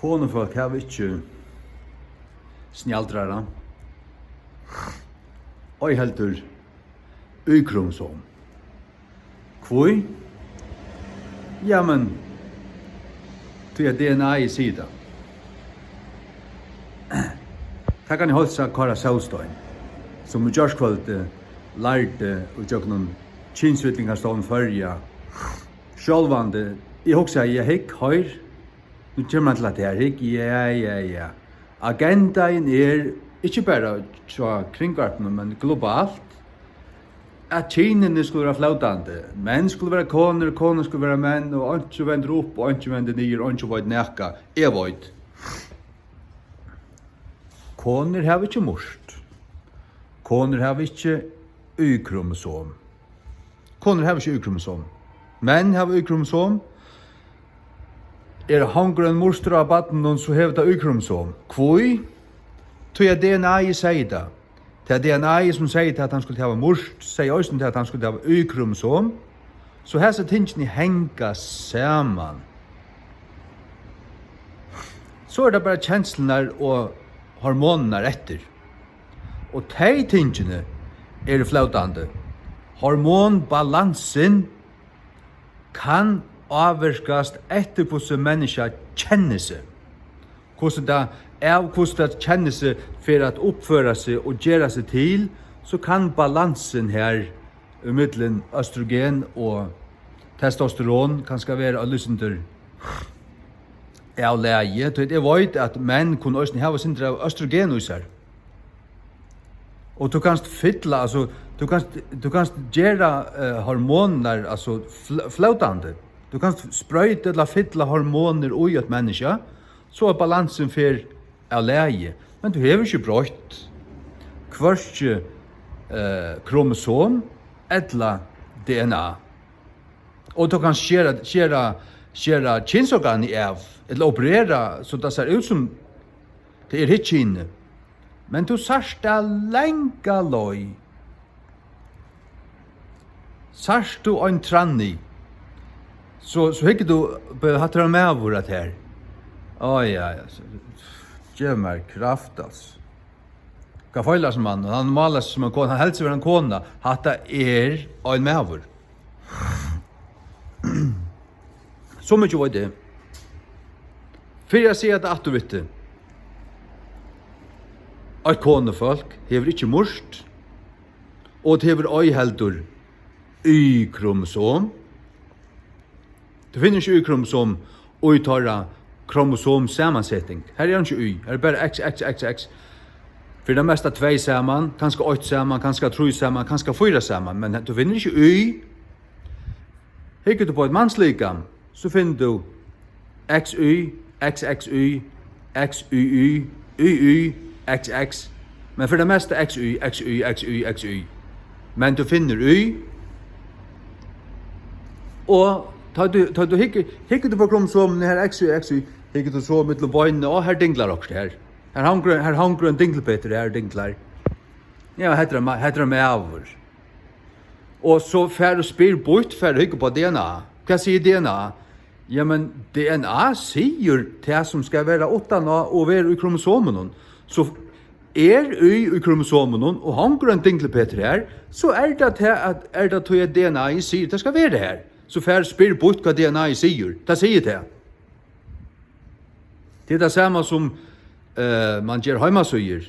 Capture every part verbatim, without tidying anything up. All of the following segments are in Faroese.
Konufólk hava ikki snjaldrara, ei heldur Y-kromosom. Hví? Jamen, tí at D N A-ið sigur tað. Tað kann eg heilsa Kára Sólstein, sum í gjárkvøldið lærdi ígjøgnum Kynsvillingastovn Føroya. Sjálvandi, eg hugsaði, ja, hygg, hoyr, nú kemur hann til at her, hygg, ja, ja, ja. Agendain er, ikki bara hjá Kringvarpinum, men globalt, at kynini skulu vera flótandi. Menn skulu vera konur, konur skulu vera menn, og einki vendur upp, og einki vendur niður, einki veit nakað. Eg veit. Konur hava ikki murt. Konur hava ikki Y-kromosom. Konur hava ikki Y-kromosom. Menn hava Y-kromosom. Er hongur ein murtur á barninum, so hevur tað Y-kromosom. Hví? Tí at D N A-ið segði tað. Tað D N A-ið, sum segði tað, at hann skuldi hava murt, segði eisini tað, at hann skuldi hava Y-kromosom. So hasi tingini hanga saman. So er tað bara kenslurnar og hormonirnar eftir. Og tey tingini eru flótandi. Hormonbalansin kann ávirkast eftir, hvussu menniskja kennir seg. Hvussu tað, av hvussu tað kennir seg, fer at uppføra seg og gera seg til, so kann balansin her ímillum østrogen og testosteron kanska vera eitt lítið sindur av lagi, tí eg veit, at menn kunnu eisini hava eitt sindur av østrogen í sær. Og tú kanst fylla, altso, tú kanst, tú kanst gera, eh, hormonirnar, altso, fl-, flótandi. Tú kanst sproyta ella fylla hormonir í eitt menniskja, so at balansin fer av lagi. Men tú hevur ikki broytt hvørki, eh, kromosom ella D N A. Og tú kanst skera, skera, skera kynsorganið av, ella operera, so tað sær út sum tað er hitt kynið. Men tú sært tað langa leið. Sært tú ein tranny, so, so hyggur tú, be-, hatta er ein maður, at her. Á, ja, ja, so, gev mær kraft, altso. Hvat feilar hasa mannin? Hann málar seg sum ein kona, hann heldur seg vera ein kona. Hatta er ein maður. So mikið veit eg. Fyri at siga tað aftur við teg. Eitt konufólk hevur ikki murt, og tað hevur ei heldur Y-kromosom. Tú finnur ikki Y-kromosom í teirra kromosomsamanseting. Her er einki Y, her er bara X, X, X, X. Fyri tað mesta tvey saman, kanska eitt saman, kanska trý saman, kanska fýra saman, men tú finnur ikki Y. Hyggur tú upp á eitt manslikam, so finnur tú X Y, X X Y, X Y Y, Y Y, X X, men fyri tað mesta X Y, X Y, X Y, X Y. Men tú finnur Y, og tá tú, tá tú hyggur, hyggur tú upp á kromosomini her, X Y, X Y, hyggur tú so millum beinini, og her dinglar okkurt her. Her hongur, her hongur ein dingilpetur, her dinglar. Ja, hetta er ma-, hetta er maður. Og so far og spyr býtt, far og hygg upp á D N A. Hvat sigur D N A? Jamen, D N A sigur tað sum skal vera uttan á og vera í kromosomunum. So er Y í kromosomunum og hongur ein dingilpetur her, so er tað tað at, er tað tí at D N A sigur, tað skal vera her. So far og spyr býtt, hvat D N A sigur. Tað sigur tað. Tað er tað sama sum, eh, mann ger heimasíður.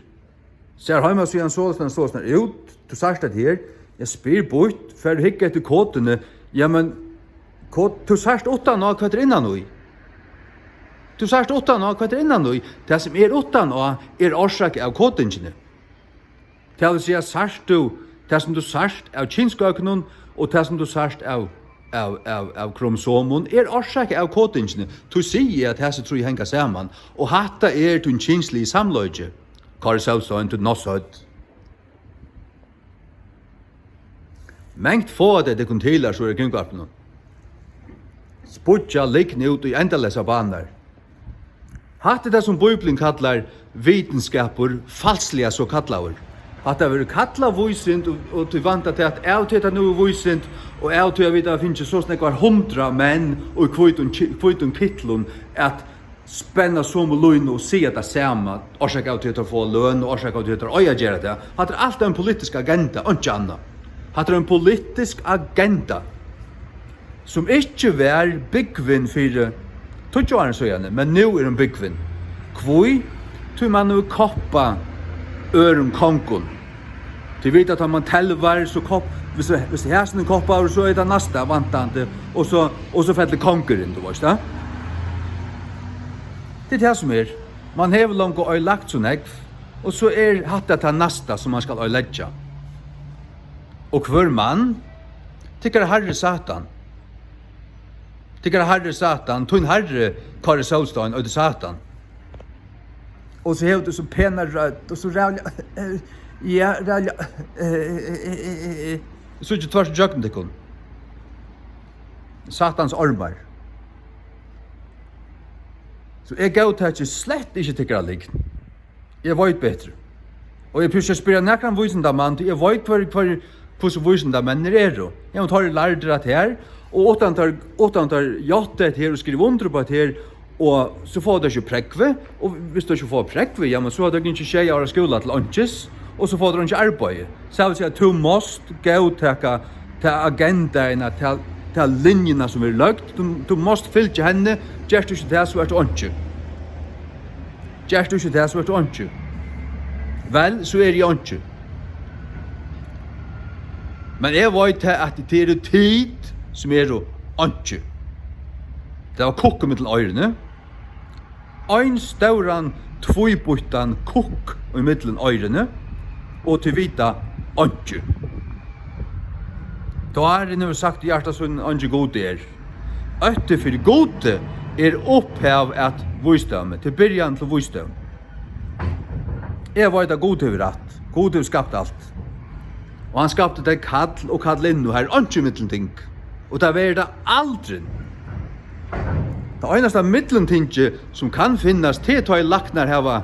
Sær heimasíðan soleiðis, soleiðis út, tú sært tað her. Eg spyr býtt, far og hygg eftir koduni. Jamen, kod-, tú sært uttan á, hvat er innan í. Tú sært uttan á, hvat er innan í. Tað sum er uttan á, er orsakað av kodingini. Tað vil siga, sært tú, tað sum tú sært av kynsgøgnum og tað sum tú sært av, av, av, av kromosomum, er orsakað av kodingini. Tí sigi eg, at hasi trý hanga saman, og hatta er tín kynsligi samleiki. Kári Sólstein, tú ert nóg søt. Mangt fáa tey tykkum til, har so er kringvarpinum. Spýggja lygn út í endaleysar banar. Hatta er tað, sum Bíblian kallar vitinskapur, falsliga so kallaður. Hatta verður kallað vísind, og, og tí vanda tað, at av tí at tað nú er vísind, og av tí at vit hava fingið so nógvar hundrað menn í hvítum ki-, hvítum kitlum, at spenna somu línu og siga tað sama, orsakað av tí at teir fáa løn og orsakað av tí at teir eiga at gera tað. Hatta er alt ein politisk agenda, einki annað. Hatta er ein politisk agenda, sum ikki var búgvin fyri tíggju árum síðani, men nú er hon búgvin. Hví? Tí mann hevur koppað øðrum kongum. Tit vita, at tá mann telvar, so kopp-, viss, viss hasin er koppaður, so er tað næsta væntandi, og so, og so fellur kongurin, tú veist tað. Tað er tað, sum er. Mann hevur longu oyðilagt so nógv, og so er hatta tað næsta, sum mann skal oyðileggja. Og hvør mann? Tykkara harri Satan. Tykkara harri Satan, tín harri Kári Sólstein, eitur Satan. Og so hevur tú so pena rødd, og so ræðuliga, ja, ræðuliga, síggi tvørst ígjøgnum tykkum. Satans ormar. So eg góðtaki slett ikki tykkara lygn. Eg veit betri. Og eg prøvi ikki at spyrja nakran vísindamann, tí eg veit, hvør, hvør, hvussu vísindamennir eru. Ja, men teir eru lærdir at her, og uttan teir, uttan teir játta hetta her og skriva undir upp á hetta her, og so fáa teir ikki prógvið, og viss teir ikki fáa prógvið, ja, men so hava teir gingið sjey ára skúla til einkis, og so fáa teir einki arbeiði. So vil siga, at tú mást góðtaka ta agendaina, ta, ta linjuna, sum er løgd. Tú, tú mást fylgja henni. Gert tú ikki tað, so ert tú einki. Gert tú ikki tað, so ert tú einki. Vel, so eri eg einki. Men eg veit tað, at tað eru tit, sum eru einki. Tað var kukkur millum oyruni. Ein stóran tvíbýttan kukk í millum oyruni, og tit vita einki. Dárin hevur sagt í hjarta sínum, eingin Gud er. Ótti fyri Gudi er upphav at vísdómi, til byrjan til vísdóm. Eg veit, at Gud hevur rætt. Gud hevur skapt alt. Og hann skapti tey kall og kallinnu, har er einki millumting. Og tað verður tað aldrin. Tað einasta millumtingið, sum kann finnast, tað er, tá ið læknar hava,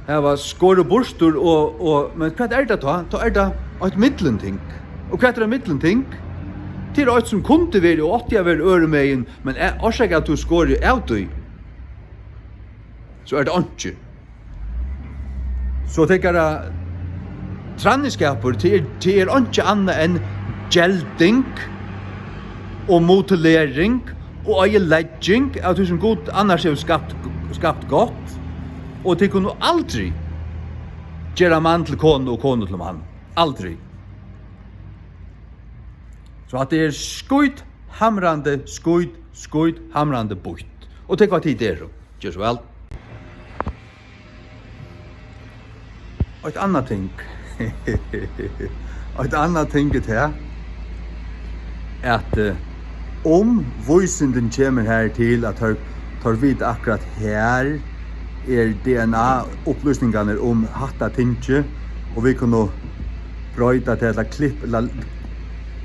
hava skorið burtur og, og, men hvat er tað tá? Tá er tað eitt millumting. Og hvat er eitt millumting? Tað er eitt, sum kundi verið og átti at verið øðrumegin, men er, orsakað av, at tú skorið av tí, so er tað einki. So tykkara tranniskapur, tað er, tað er einki annað enn gelding og mutilering og oyðilegging av tí, sum Gud annars hevur skapt, skapt gott, og tit kunnu aldri gera mann til konu og konu til mann. Aldri. So hatta er skít hamrandi, skít, skít hamrandi býtt. Og tykk, hvat tit eru. Ger so væl. Eitt annað ting. Eitt annað ting er tað, at, eh, um vísindin kemur har til, at teir, teir vita, akkurát har er D N A-upplýsingarnir um hatta tingið, og vit kunnu broyta tað ella klipp-, ella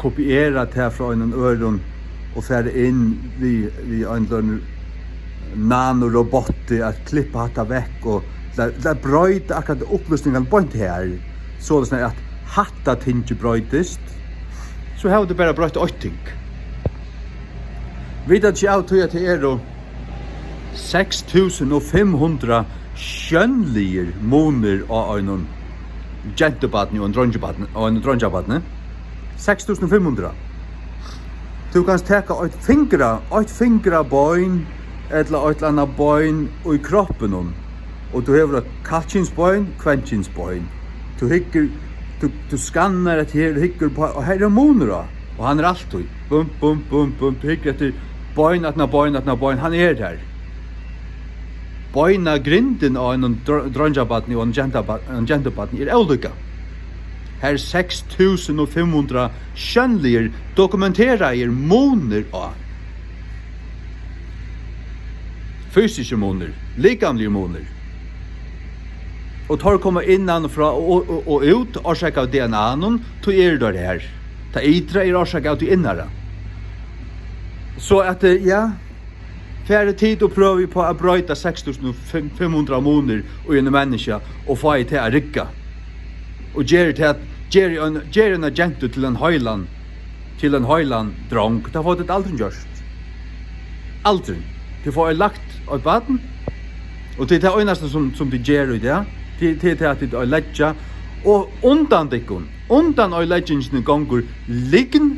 kopiera tað frá einum øðrum og fara inn við, við ein nanorobotti at klippa hatta vekk og la, la broyta akkurát upplýsingarnar beint har, soleiðis at hatta tingið broytist, so hava vit bara broytt eitt ting. Vita tit ikki av tí, at tað eru seks túsund og fimm hundrað sjónligir munir á einum gentubarni og ein dreingibarni, og einum dreingibarni? Seks túsund og fimm hundrað. Tú kanst taka eitt fingra, eitt fingrabein ella eitt ella annað bein í kroppinum, og tú hevur eitt kallkynsbein, kvennkynsbein. Tú hyggur, tú, tú skannar hetta her og hyggur upp á, og her er munur á, og hann er altíð. Bum, bum, bum, bum. Tú hyggur eftir bein, aftan á bein, aftan á bein. Hann er har. Beinagrindin á einum dr-, dreingibarni og einum gentabarn-, einum gentubarni er ólíka. Har er seks túsund og fimm hundrað sjónligir dokumenteraðir munir á. Fysiskir munir, likamligir munir. Og teir koma innan frá og, og, og út, orsakað av D N A-num, tí eru teir har. Tað ytra er orsakað av tí innara. So at, eh, ja, farið tit og prøvið upp á at broyta seks túsund og fimm hundrað munir í einum menniskja og fáið tað at rigga. Og gerið tað, gerið ein, gerið eina gentu til ein heilan, til ein heilan drong. Tað fáa tit aldrin gjørt. Aldrin. Tit fáa oyðilagt eitt barn, og tað er tað einasta, sum, sum tit gera í dag. Tað, tað er tað, at tit oyðileggja, og undan tykkum, undan oyðileggingini gongur lygn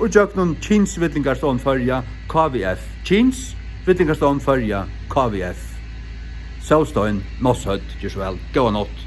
og gjøgnum Kynsvillingastovn Føroya, K V F. Kynsvillingastovn Føroya, K V F. Sólstein Násshødd, ger so væl. Góða nátt.